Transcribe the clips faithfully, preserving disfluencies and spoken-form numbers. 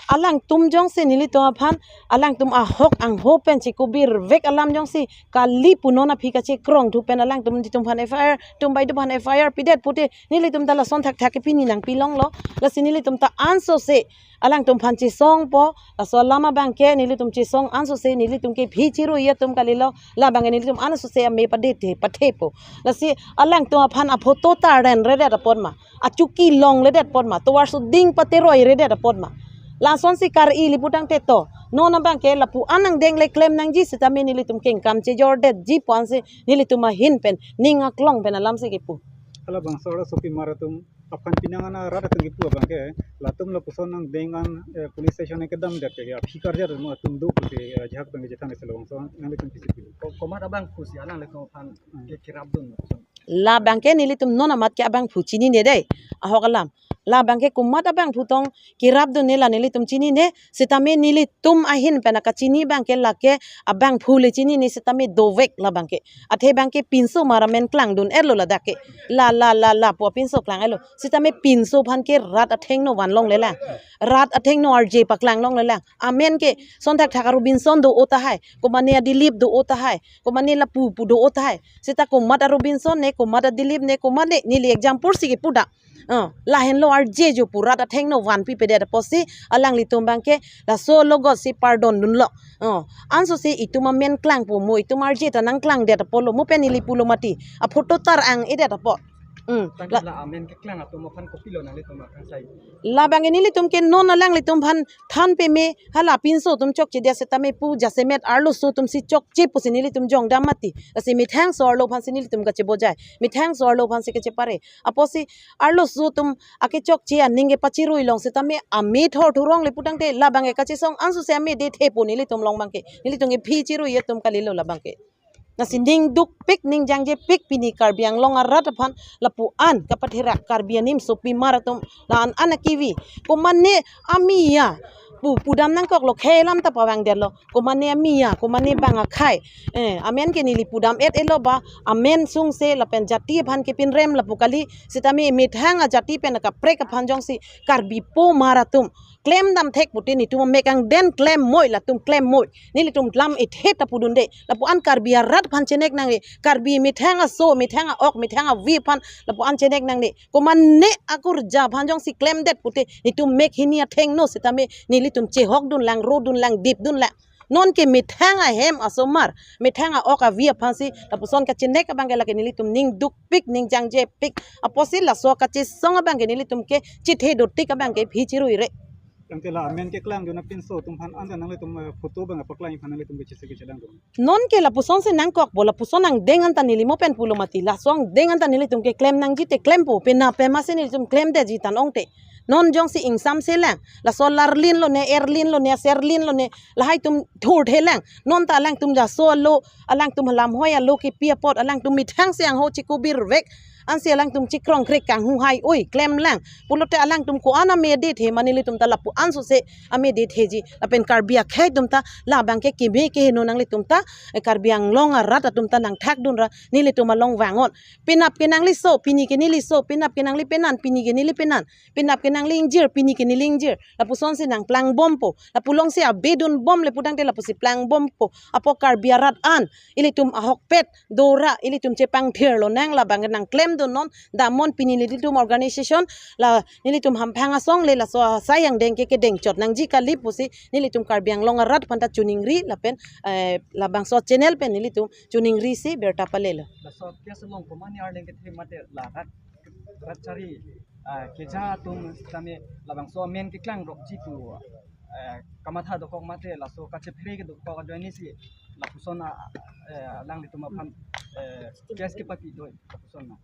Alangtum jongsi nelitum aphan, alangtum ahok angho pen chikubirvek alam jongsi kali pu non aphi kachekrong thu pen alangtum nelitum aphan F I R, tum baideo aphan F I R pidet pute nelitum ta lason thakthak ke pini nangpilonglo. Lasi nelitum ta ansose alangtum aphan chesongpo, laso alam abangke nelitum chesong ansose nelitum ke phi chirui atum kalilo, labangke nelitum ansose ame padethe pathepo. Lasi alangtum aphan aphoto ta renredet apot ma, achuki longledet apot ma, tovar suding pateroiredet apot ma, lasonsi kar-i li putangte to, non abangke lapu-an angdeng le klem nangji sitame nelitum kengkam chejordetji pu ansi nelitum ahin pen ning aklong pen alamsi kipu. Halabangso arloso pimar atum aphan pinang ana rat atum kipu abangke, latum lapuson angdeng an, eh, police station kedamdet ke aphi karjat mo atum do pusi, eh, jahak abangke jethan isi labangso nanglitum pisi pili. Ko-, komat abangphu si alanglitum aphan Hmm. ke kirapdun. Labangke nelitum non amat ke abangphu chinine dei, ahok alam. Labangke komat abangphu tong kirapdunne la nelitum chinine, sitame nelitum ahin pen akachini abangke lake abangphu le chinine sitame dovek labangke. Athe abangke pinso mar amen klangdun-etlo ladak ke. La, la, la, la pu apinso klang-etlo. Sitame pinso aphan ke rat athengno vanlonglelang. Rat athengno arje paklanglonglelang. Amen ke son thakthak a-Robinson do-o tahai. Komane a-Dilip do-o tahai. Komane lapu pu do-o tahai. Sita komat a-Robinson ne, komat a-Dilip ne, komat ne, neli example si kipu da. Ah, lahenlo arje jo pu rat athengno vanpipedet apotsi alanglitum abangke laso logot si pardon dunlo. Ah, ansose itum amen klangpo mo, itum arje ta nangklangdet apotlo mo pen neli pulo mati. Aphoto ta rang-edet apot. Hmm. Tangte la, la amen keklang atum aphan kopilo nanglitum akangsai? Labangke nelitum ke non alanglitum aphan than peme, hala pinso atum chokchedet sitame pu jasemet arloso atum si chokche pusi nelitum jongdam mati. Lasi methangso arlo aphansi nelitum kachebojai. Methangso arlo aphansi kachepare. Apotsi arloso atum akechokche aning kepachirui long sitame ame thor thurong le putangte labangke kachesong ansose ame dethepo nelitum along abangke. Nelitum ke phi chirui atum kalilo labangke. Lasi ning dukpik ning jangjepik pini Karbi Anglong arat aphan lapu-an kapatherak Karbi animso pimar atum la-an an akivi. Komane amiya pu pudam nangkoklo, khei alam ta pavangdetlo. Komane amiya, komane bang akhei. Eh, amen ke neli pudam-et-etlo ba, amen sungse lapen jati aphan kepinrem lapu kali, sitame methang ajati pen akaprek aphan jongsi Karbi po mar atum klemdam thek pute netum amek angden klem moi, latum klem moi. Nelitum lam ethe ta pudunde. Lapu-an Karbi arat aphan chenek nangne. Karbi methang aso, methang a-ok, methang avi aphan lapu-an chenek nangne. Komane akurja aphan jongsi klemdet pute netum mek hini athengno sitame nelitum chehokdunlang, rodunlang, dipdunlang. Non ke methang ahem asomar, methang a-ok avi aphansi lapuson kachenek abangke lake nelitum ning dukpik ning jangjepik. Apotsi laso kachesong abangke nelitum ke chethe dotik abangke phi chiruire. Tangte la amen keklangdun apinso atum aphan anta nanglitum, eh, photo abang paklang aphan nanglitum kechese kechedang dun. Non ke lapusonsi nangkokpo, lapuson angdeng anta neli mo pen pulo mati, laso angdeng anta nelitum ke klem nangji te klempo, penap pema si nelitum klemdetji tang ongte. Non jongsi ingsamselang, laso larlin lone, erlin lone, aserlin lone, lahai atum thurthelang. Non ta alangtum jaso alo, alangtum lamhoi alo kipi apot, alangtum methangsi angho chikubirvek. Ansi alangtum chikrong krek kanghu hai oi klemlang. Pulote alangtum ko-an ame dethe ma nelitum ta lapu-an sose ame detheji. Lapen Karbi akhei atum ta labangke keme keheno nanglitum ta, eh, Karbi Anglong arat atum ta nangthakdunra nelitum along vang-ot. Penap ke nangliso, pini ke neliso, penap ke nangli penan, pini ke neli penan. Penap ke nangli ingjir, pini ke neli ingjir. Lapusonsi nangplangbompo. Lapu alongsi abedunbom le putangte lapusi plangbompo. Apot Karbi arat an ilitum ahokpet dora, ilitum chepangthir lonang, labang nangklemdun non, damnon pini nelitum organization, la nelitum hamphang asong le laso asai angdeng ke kedengchot nangji kali pusi nelitum Karbi Anglong arat aphan ta choningri lapen, eh, labangso channel pen nelitum choningrisi birta palelo. Laso case along komane arleng kethe mate la rat, rat chari, ah, keja atum tame labangso amen keklang rokji pu, eh, kamatha dokok mate laso kachephere kedokok ajoine si lapuson a, eh, alanglitum aphan, eh, case kepati doi lapuson na.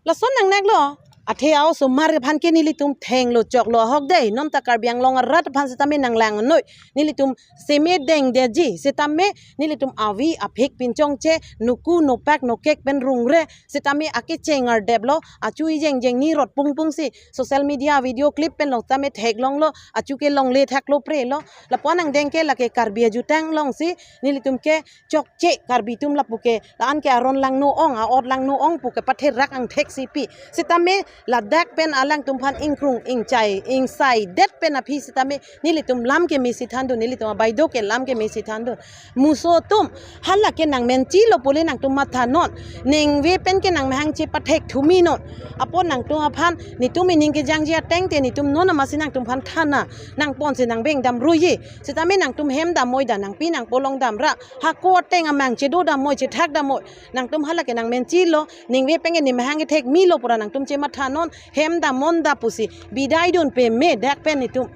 Lason nangneklo, athe a-osomar aphan ke nelitum thenglo choklo ahok dei, non ta Karbi Anglong arat aphan sitame nanglangnoi, nelitum seme dengdeji, sitame nelitum avi aphik pinchongche, nuku nopak nokek pen rungre, sitame akecheng ardeplo, achu ijeng jeng ni rot pungpung si social media video clip pen long tame theklonglo, achu ke longle thaklo prelo. Lapu-an angdeng ke lake Karbi ajutang alongsi nelitum ke chokche Karbi atum lapu ke, la-an ke aron langno ong, a-ot langno ong pu ke patherak angthek si pi. Sitame Ladak pen alangtum aphan ingkrung ingchai ingsai det pen aphi sitame nelitum lam keme si thandun, nelitum abaido ke lam keme si thandun. Muso atum, hala ke nangmenchilo pule nangtum mathanon. Ningve pen ke nangmahang chepathek thuminon. Apot nangtum aphan netum ining kejangji ateng te netum non amatsi nangtum aphan thana nangpon si nangbeng damruye. Sitame nangtum hem damoi da, nangpi nangpo along damra. Hako ateng amang chedo damoi, chethak damoi. Nangtum hala ke nangmenchilo, ningve pen ke nemahang kethek melo pura nangtum chemathanon, hem damnon da pusi bidai dun peme dak pen netum.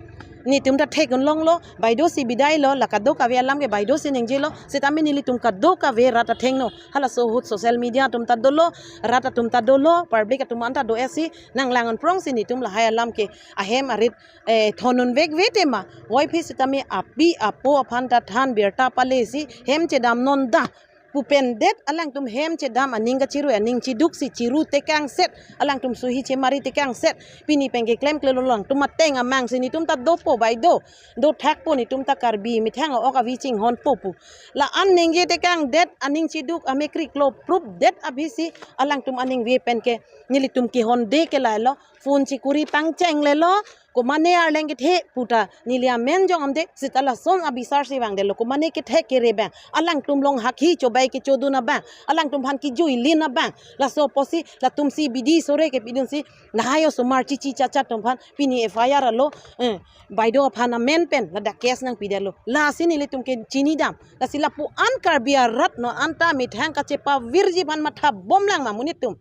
Netum ta thek-un longlo, baido si bidailo, la kadokave alam ke baido si ningjelo, sitame nelitum kadokave rat athengno. Halaso ahut social media atum ta dolo, rat atum ta dolo, public atum anta do-et si nanglang-un prong si netum lahai alam ke ahem arit, eh, thon-un vekve tema. Voiphit sitame api apo aphan ta than birta pale si hem chedamnon da pu pen det alangtum hem chedam aning kachirui aning chiduk si chiru tekangset, alangtum suhi chemari tekangset. Pini pen ke klemklelo, alangtum ateng amang si netum ta dopo baido, dothakpo, netum ta Karbi methang ok avi chinghonpo pu. La-an ningje tekangdet aning chiduk amekriklo prupdet aphi si alangtum aningve pen ke nelitum kehonde ke lahelo, phone chikuri pangchenglelo, komane arleng kethe puta neli amen jong amde, seta lason abisar si vangdetlo, komane kethek kere abang, alangtum along hakhi chobai kechodun abang, alangtum aphan kejui lin abang. Laso apotsi latum si bidi sore kepidun si lahai osomar chichi chacha atum aphan pini F I R alo, eh, baido aphan amen pen ladak case nangpidetlo. Lasi nelitum ke chinidam. Lasi lapu-an Karbi arat non anta methang kachepavirji aphan mathabomlang ma monit atum.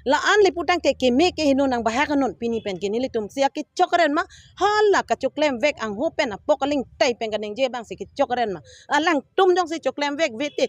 La-an le putangte keme keheno nangbahak non, pini pen ke nelitum si akechokren ma, hala kachoklem vek angho pen apok aling tai pen kaningje abang si kechokren ma. Alangtum jongsi choklem vekve te,